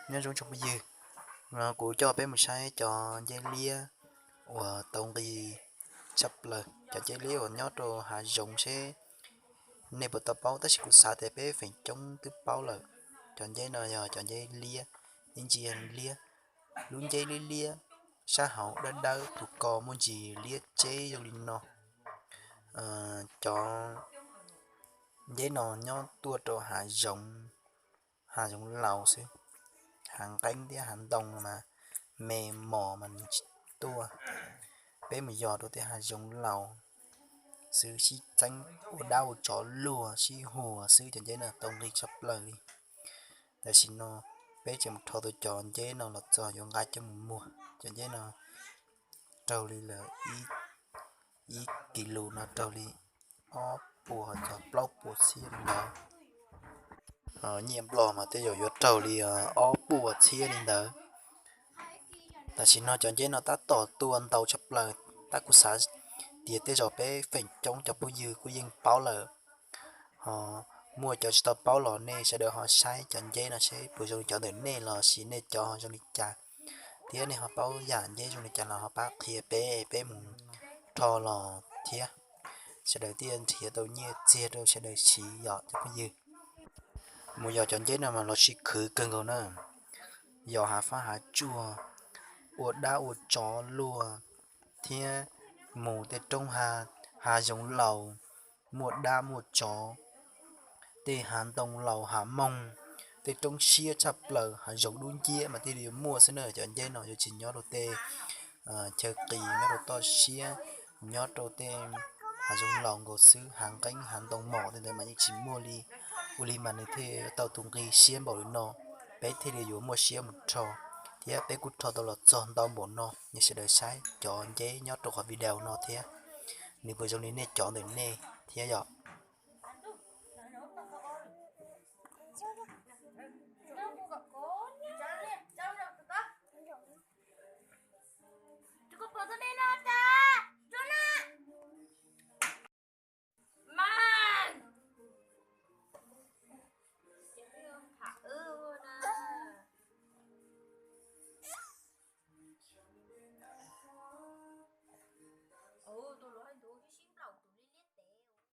Nyob zoo tsoom phooj ywg, no kuv coj peb mus saib cov nceb liab uas tau nqi tshaj plaws, cov nceb liab uas nyob rau hav zoov seb nej puas tau paub, tab sis kuv xav tias peb feem coob twb paub lawm. Cov nceb no yog cov nceb liab, ib ntsis liab, lub nceb liab liab, sab hauv dawb dawb, tus ko muaj ntsis liab tseb zoo li no. Cov nceb no nyob tuaj rau hav zoov, hav zoov laus xwb, hav nqeeb thiab hav ntoo mas me mos mas nws tsis tuaj. Peb mus yos rau tej hav zoov laus xwb, sib txeeb ua dab ua tsov luag sib huas xwb, cov nceb no tau nqi tshaj plaws li. Tam sim no peb tseem mus rho tau cov nceb no los txog yuav nqa coj mus muag. Cov nceb no raug li lawm, ib kis lus no raug li ob puas txog plaub puas txhiab li ntawd. Nyiaj Nplog mas tej zaum yuav raug li ob puas txhiab li ntawd. Tam sim no cov nceb no tab tom tuaj ntau tshaj plaws, tab kuv xav tias tej zaum peb feem coob cov phooj ywg kuj yeej paub lawm. Ho muaj cov tsis tau paub los nej sawv daws ho saib cov nceb no seb puas zoo li cov ntawm nej los sis nej cov ho zoo li cas, thiab nej ho paub yam nceb zoo li cas los ho pab qhia peb, peb mus rho los thiab. Sawv daws thiaj nrhiav tau nyiaj txiag rau sawv daws siv yom cov phooj ywg. Mus yos cov nceb no mas los sib khwv kawg nkaus na. Yos hav fab hav tsuag, ua dab ua tsov luag, thiab mus tej roob hav zoov laus muaj dab muaj tsov, tej hav ntoo laus hav moog, tej roob siab tshaj plaws hav zoov dub nciab mas thiaj li yuav muaj xwb na. Cov nceb no yuav tsis nyob rau tej chaw qis nyob rau toj siab, nyob rau tej hav zoov laus nkaus xwb, hav nqeeb hav ntoo mos tej ntawd mas yeej tsis muaj li. Ua li mas nws thiaj tau tus nqi siab npaum li no, peb thiaj li yuav muaj siab mus rho, thiab peb kuj rho tau los txog ntau npaum no. Nej sawv daws saib cov nceb nyob rau qhov video no thiab, nws puas zoo li nej cov ntawm nej thiab yom.